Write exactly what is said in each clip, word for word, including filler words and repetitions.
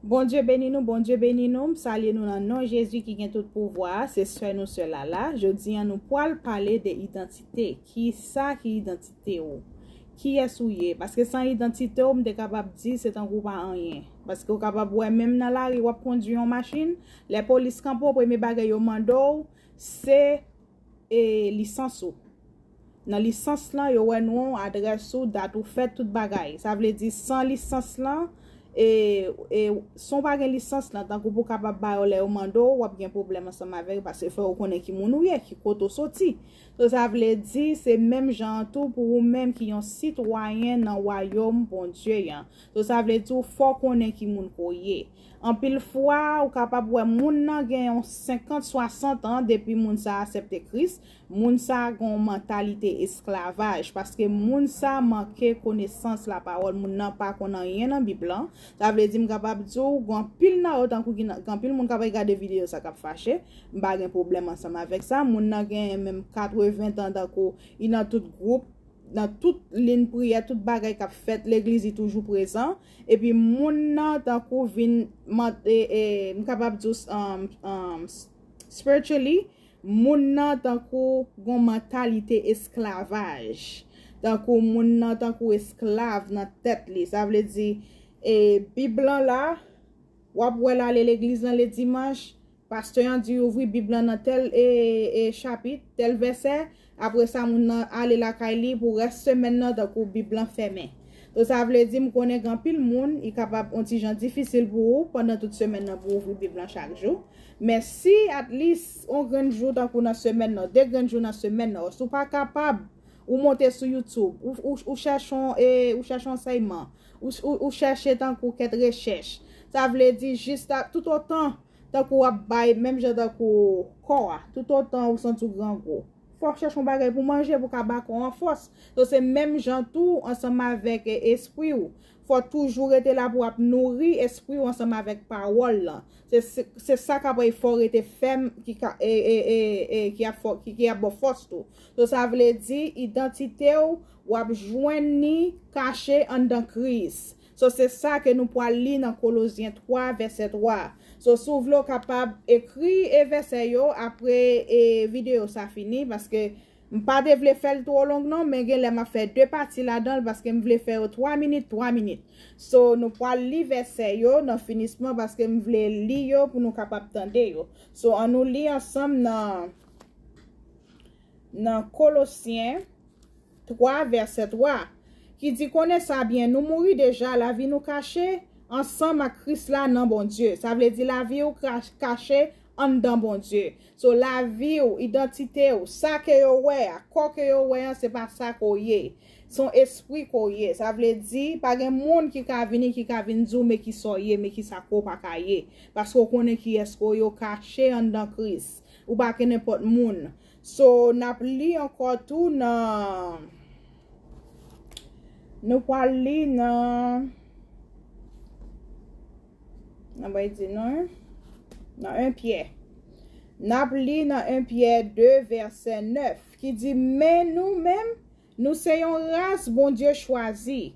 Bondye beni nou, Bondye beni nou. M salye nou nan non Jezi ki gen tout pouvwa a. Se sè nou, sè Lala. Jodi a, nou pwal pale de idantite. Ki sa ki idantite w? Kiyès ou ye? Paske san idantite w, m te kapab di se tankou w pa anyen. Paske w kapab wè menm nan lari, w ap kondui yon machin, lè polis kanpe w, premye bagay yo mande w, se e, lisans ou. Nan lisans lan, yo wè non, adrès ou, dat ou fèt, tout bagay. Sa vle di, san lisans lan, e, e, si w pa gen lisans lan, tankou pou w kapab ba yo lè yo mande w, w ap gen pwoblèm ansanm avèk yo, paske fò yo konnen ki moun ou ye, ki kote w soti. So, sa vle di, se menm jan an tou pou ou menm ki yon sitwayen nan wayòm Bondye an. So, sa vle di, w fò konnen ki moun ke w ye. Anpil fwa, ou kapab wè moun nan gen yon senkant, swasant an depi moun sa a aksepte Kris. Moun sa a gen yon mantalite esklavaj, paske moun sa a manke konesans lapawòl. Moun nan pa konn anyen nan Bib lan. Sa vle di, m kapab di w, gen anpil nan yo, tankou ki nan, gen anpil moun k ap gade videyo sa k ap fache. M pa gen pwoblèm ansanm avèk sa. Moun nan gen menm katreven tan, tankou li nan tout gwoup, nan tout liy priyè, tout bagay k ap fèt, legliz li toujou prezan. Epi moun nan tankou vin, man- e, e, m kapab di w, um, um, spiritually, moun nan tankou gon mantalite esklavaj. Tankou moun nan tankou esklav nan tèt li. Sa vle di, e, Bib lan la, w ap wè l ale legliz lan le dimanch, pastè an di ouvri Bib lan nan tèl, e, e, chapit, tèl vèsè, apre sa moun nan ale lakay li pou rès semèn nan tankou Bib lan fèmen. So, sa vle di, m konnen gen anpil moun, li kapab yon ti jan difisil pou ou pandan tout semèn nan pou ouvri Bib lan chak jou. Men si at least yon grenn jou tankou nan semèn nan, de grenn jou nan semèn nan, si w pa kapab, ou monte sou YouTube, ou, ou, ou chèche yon, e, ou chèche yon ansèyman, ou, ou, ou chèche tankou kèk rechèch. Sa vle di, jis a, tout otan tankou w ap bay, menm jan tankou kò a, tout otan ou santi w grangou, fò w chèche yon bagay pou manje pou w ka ba kò an fòs. So, se menm jan tou ansanm avèk, e, espri w. Fò w toujou rete la pou w ap nouri espri w ansanm avèk pawòl lan. Se, se, se sa k ap fè w rete fèm, ki ka, e, e, e, e, ki ap fè w, ki, ki ap ba w fòs tou. So, sa vle di, idantite w, w ap jwenn li kache anndan Kris. So, se sa ke nou pral li nan Kolozyen twa, vèsè twa. So, si w vle, w kapab ekri, e, vèsè yo apre, e, videyo sa fini, paske m pa te vle fè l twò long non, men gen lè m ap fè de pati ladan l, paske m vle fè yo twa minit, twa minit. So, nou pral li vèsè yo nan finisman, paske m vle li yo pou nou kapab tande yo. So, ann nou li ansanm nan, nan Kolosyen twa, vèsè twa, ki di, konnen sa byen, nou mouri deja, lavi nou kache ansanm ak Kris la nan Bondye. Sa vle di lavi w kra-, kache anndan Bondye. So, lavi w, idantite w, sa ke yo wè a, kò ke yo wè an, se pa sa ke w ye. Se yon espri ke w ye. Sa vle di, pa gen moun ki ka vini, ki ka vin di w, men ki sa w ye, men ki sa ke w pa ka ye. Paske w konnen kiyès ke w ye, w kache anndan Kris. Ou pa ke nenpòt moun. So, n ap li ankò tou nan, nou pral li nan, nan bay di non, nan en Pyè. N ap li nan en Pyè de, vèsè nèf, ki di, men nou menm, nou se yon ras Bondye chwazi,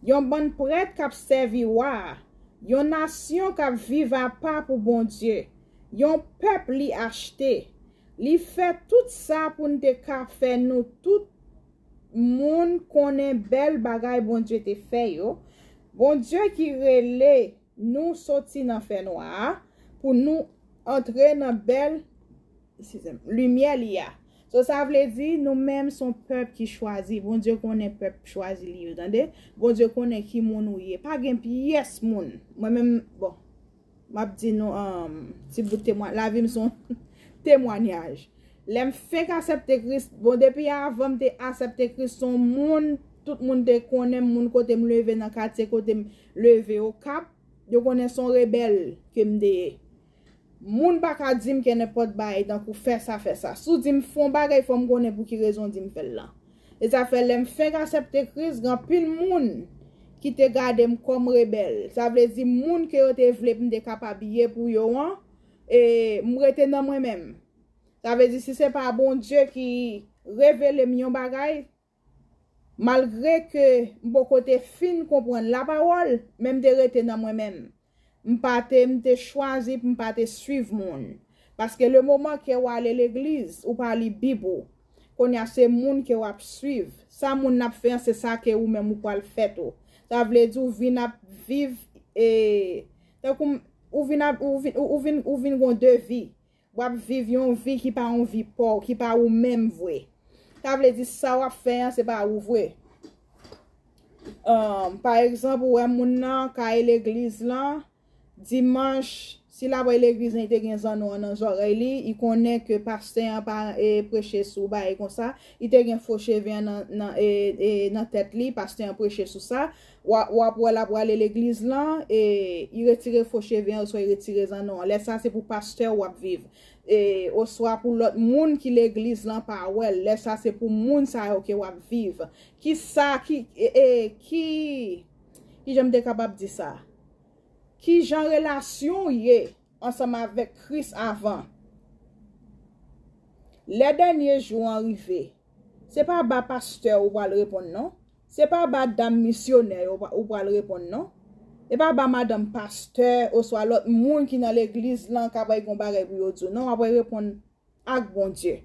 yon bann prèt k ap sèvi wa a, yon nasyon k ap viv apa pou Bondye, yon pèp li achte. Li fè tout sa pou n te ka fè nou tout moun konnen bèl bagay Bondye te fè yo. Bondye ki rele nou soti nan fènwa a pou nou antre nan bèl, eskize m, limyè li a. So, sa vle di, nou menm se yon pèp ki chwazi. Bondye konnen pèp chwazi li yo, tande? Bondye konnen ki moun ou ye. Pa gen pyès moun. Mwen menm, bon, m ap di nou, um, ti bout temwa-, lavi m se yon temwayaj. Lè m fenk aksepte Kris, bon, depi avan m te aksepte Kris, se yon moun, tout moun te konnen m, moun kote m leve nan katye, kote m leve Okap, yo konnen se yon rebèl ke m te ye. Moun pa ka di m ke nenpòt bagay, tankou fè sa, fè sa. Si w di m fè yon bagay, fò m konnen pou ki rezon w di m fè l lan. E sa fè lè m fenk aksepte Kris, gen anpil moun ki te gade m kòm rebèl. Sa vle di moun ke yo te vle pou m te kapab ye pou yo an, e m rete nan mwen menm. Sa vle di si se pa Bondye ki revele m yon bagay, malgre ke m poko te fin konprann lapawòl, men m te rete nan mwen menm. M pa te, m te chwazi pou m pa te swiv moun. Paske le moman ke w ale legliz, ou pa li Bib ou. Kounye a se moun ke w ap swiv. Sa moun nan ap fè an, se sa ke ou menm ou pral fè tou. Sa vle di ou vin ap viv, e, tankou ou vin ap, ou vin, ou, ou vin, ou vin gon de vi. W ap viv yon vi ki pa yon vi pa w, ki pa ou menm vre. Sa vle di sa w ap fè an, se pa ou vre. Um, pa egzanp, ou wè moun nan kay legliz lan, dimanch, si l ap al legliz lan, li te gen zanno an nan zòrèy li, li konnen ke pastè an pa, e, preche sou bagay konsa, li te gen fo cheve an nan, nan, e, e, nan tèt li, pastè an preche sou sa, w a, w ap wè l ap prale legliz lan, e, li retire fo cheve an, oswa li retire zanno an. Lè sa, se pou pastè w ap viv. E, oswa pou lòt moun ki legliz lan pa wè l. Lè sa, se pou moun sa yo ke w ap viv. Ki sa, ki, e, e, ki, ki jan m te kapab di sa? Ki jan relasyon w ye ansanm avèk Kris avan? Lè dènye jou an rive, se pa ba pastè ou pral reponn non. Se pa ba dam misyonè yo pa- ou pral reponn non. E pa ba madanm pastè oswa lòt moun ki nan legliz lan k ap gen yon bagay pou yo di w non, w ap reponn ak Bondye.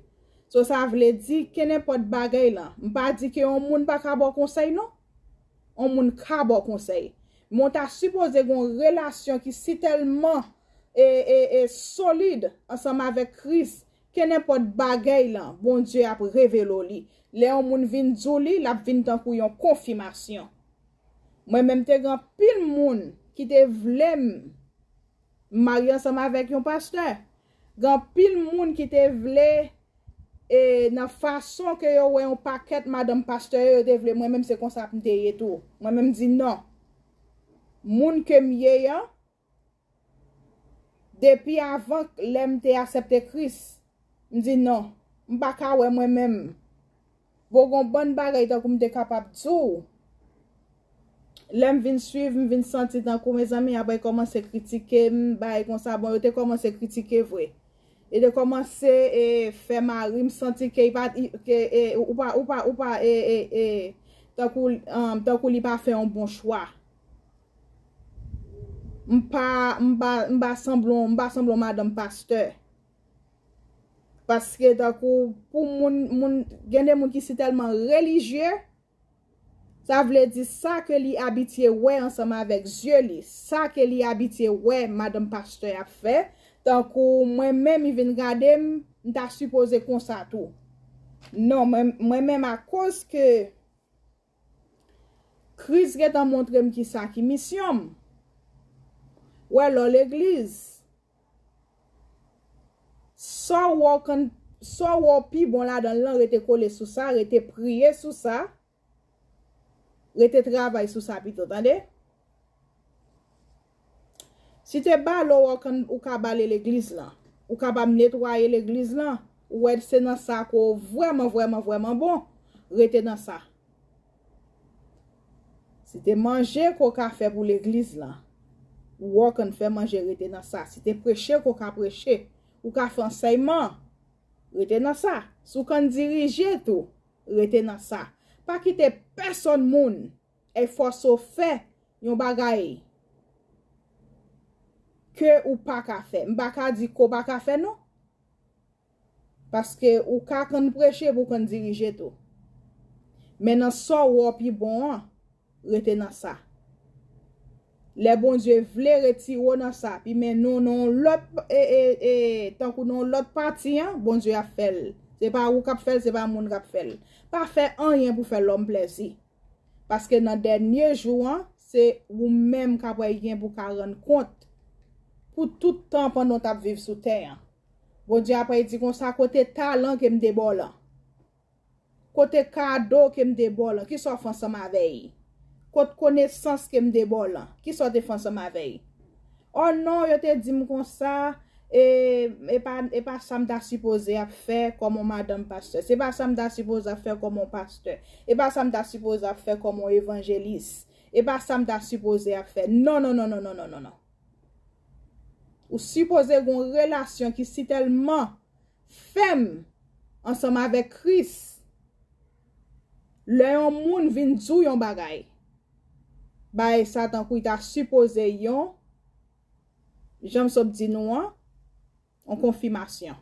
So sa vle di kenenpòt bagay lan. M pa di ke yon moun pa ka ba w konsèy non. Yon moun ka ba w konsèy. Men w ta sipoze gen yon relasyon ki sitèlman e, e, e solid ansanm avèk Kris, kenenpòt bagay lan, Bondye ap revele w li. Lè yon moun vin di w li, l ap vin tankou yon konfimasyon. Mwen menm te gen anpil moun ki te vle m marye ansanm avèk yon pastè. Gen anpil moun ki te vle, e, nan fason ke yo wè yon pakèt madanm pastè yo, yo te vle mwen menm se konsa pou m te ye tou. Mwen menm di non. Moun ke m ye an, depi avan lè m te aksepte Kris, m di non, m pa ka wè mwen menm. Bon, gon bann bagay tankou m te kapab di w. Lè m vin swiv, m vin santi tankou, mezanmi, apre kòmanse kritike m, bagay konsa, bon, yo te kòmanse kritike vre. Yo te kòmanse, e, fè mari m santi ke, i pa, i- ke e, ou pa, ou pa, ou pa, e, e, e, tankou, um, tankou li pa fè yon bon chwa. M pa, m pa, m pa sanble, m pa sanble yon madanm pastè. Paske tankou pou moun, moun, gen de moun ki si tèlman relijye, sa vle di sa ke li abitye wè ansanm avèk zye li, sa ke li abitye wè madanm pastè ap fè, tankou mwen menm, li vin gade m, m ta sipoze konsa tou. Non, mwen, mwen menm akoz ke Kris gentan montre m kisa ki misyon m. Wè, lè w legliz, sa w wè w konn, sa w wè w pi bon ladan l lan, rete kole sou sa, rete priye sou sa, rete travay sou sa pito, tande? Si te bale w, ou konn, ou ka bale legliz lan. Ou kapab netwaye legliz lan. Ou wè se nan sa ke w vrèman, vrèman, vrèman bon. Rete nan sa. Si te manje ke w ka fè pou legliz lan, ou wè w konn fè manje, rete nan sa. Si te preche ke w ka preche, ou ka fè ansèyman, rete nan sa. Si w konn dirije tou, rete nan sa. Pa kite pèsonn moun e fòse w fè yon bagay ke ou pa ka fè. M pa ka di ke w pa ka fè non. Paske ou ka konn preche pou w konn dirije tou. Men nan sa w wè w pi bon an, rete nan sa. Lè Bondye vle retire w nan sa, pi mennen w nan yon lòt, e, e, e, tankou nan yon lòt pati an, Bondye ap fè l. Se pa ou k ap fè l, se pa moun k ap fè l. Pa fè anyen pou fè lòm plèzi. Paske nan dènye jou an, se ou menm k ap gen pou ka rann kont pou tout tan pandan w t ap viv sou tè an. Bondye ap di konsa, kote talan ke m te ba w lan? Kote kado ke m te ba w lan? Kisa w fè ansanm avè l? Kot konesans ke m te ba w lan? Kisa w te fè ansanm avè l? Oh non, yo te di m konsa, e, e pa, e pa sa m ta sipoze ap fè kòm yon madanm pastè. Se pa sa m ta sipoze ap fè kòm yon pastè. E pa sa m ta sipoze ap fè kòm yon evanjelis. E pa sa m ta sipoze ap fè. Non, non, non, non, non, non, non, non. Ou sipoze gen yon relasyon ki sitèlman fèm ansanm avèk Kris. Lè yon moun vin di w yon bagay, bagay sa tankou li ta sipoze yon Jan m sot di nou an, yon konfimasyon.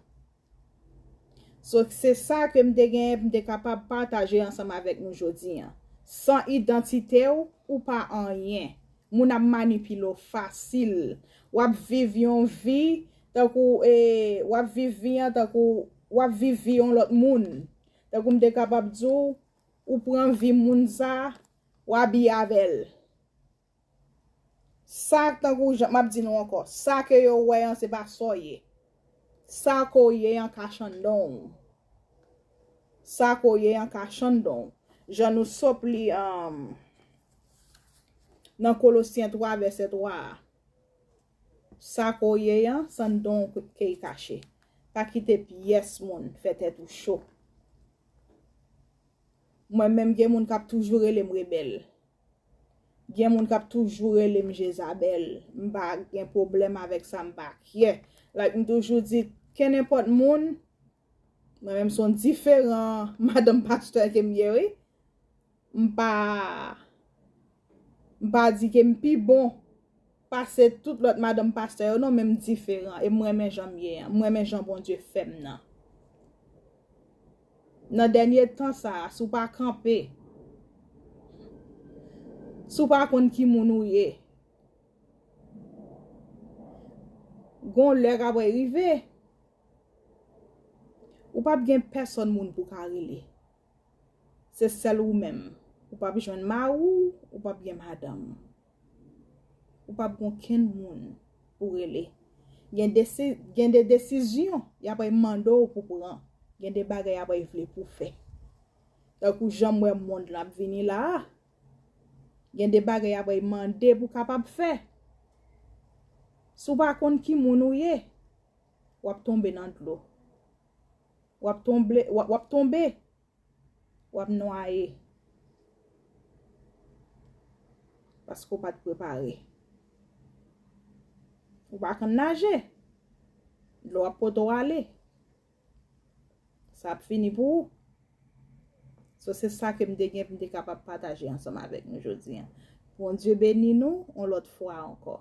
So, se sa ke m te genyen pou m te kapab pataje ansanm avèk nou jodi an. San idantite w, ou pa anyen. Moun ap manipile w fasil. W ap viv yon vi tankou, e, w ap viv vi an tankou w ap viv vi yon lòt moun. Tankou m te kapab di w, ou pran vi moun sa, w abiye avè l. Sa, tankou jan m ap di nou ankò, sa ke yo wè an, se pa sa w ye. Sa ke w ye an ka chann dan w. Sa ke w ye an ka chann dan w. Jan nou sot li, um, nan Kolosyen twa, vèsè twa a. Sa ke w ye an, se anndan w ke l kache. Pa kite pyès moun fè tèt ou cho. Mwen menm, gen moun k ap toujou rele m rebèl. Gen moun k ap toujou rele m Jezabèl. M pa gen pwoblèm avèk sa, m pa care. Like, m toujou di, kenenpòt moun, mwen menm se yon diferan madanm pastè ke m ye, wi. M pa, m pa di ke m pi bon pase tout lòt madanm pastè yo, non, men m diferan. E m renmen jan m ye an. M renmen jan Bondye fè m nan. Nan dènye tan sa a, si w pa kanpe, si w pa konn ki moun ou ye, gon lè k ap rive, ou p ap gen pèsòn moun pou w ka rele. Se sèl ou menm. Ou p ap jwenn mari w, ou p ap gen madanm. Ou p ap gen okenn moun pou rele. Gen desi-, gen de desizyon y ap mande w pou pran. Gen de bagay y ap vle pou fè. Tankou jan m wè mond lan ap vini la a, gen de bagay y ap mande pou kapab fè. Si w pa konn ki moun ou ye, w ap tonbe nan dlo. W ap tonbe, w ap, w ap tonbe. W ap nwaye. Paske w pa t prepare. Ou pa konn naje. Dlo ap pote w ale. Sa ap fini pou ou. So, se sa ke m te gen pou m te kapab pataje ansanm avèk nou jodi an. Bondye beni nou yon lòt fwa ankò.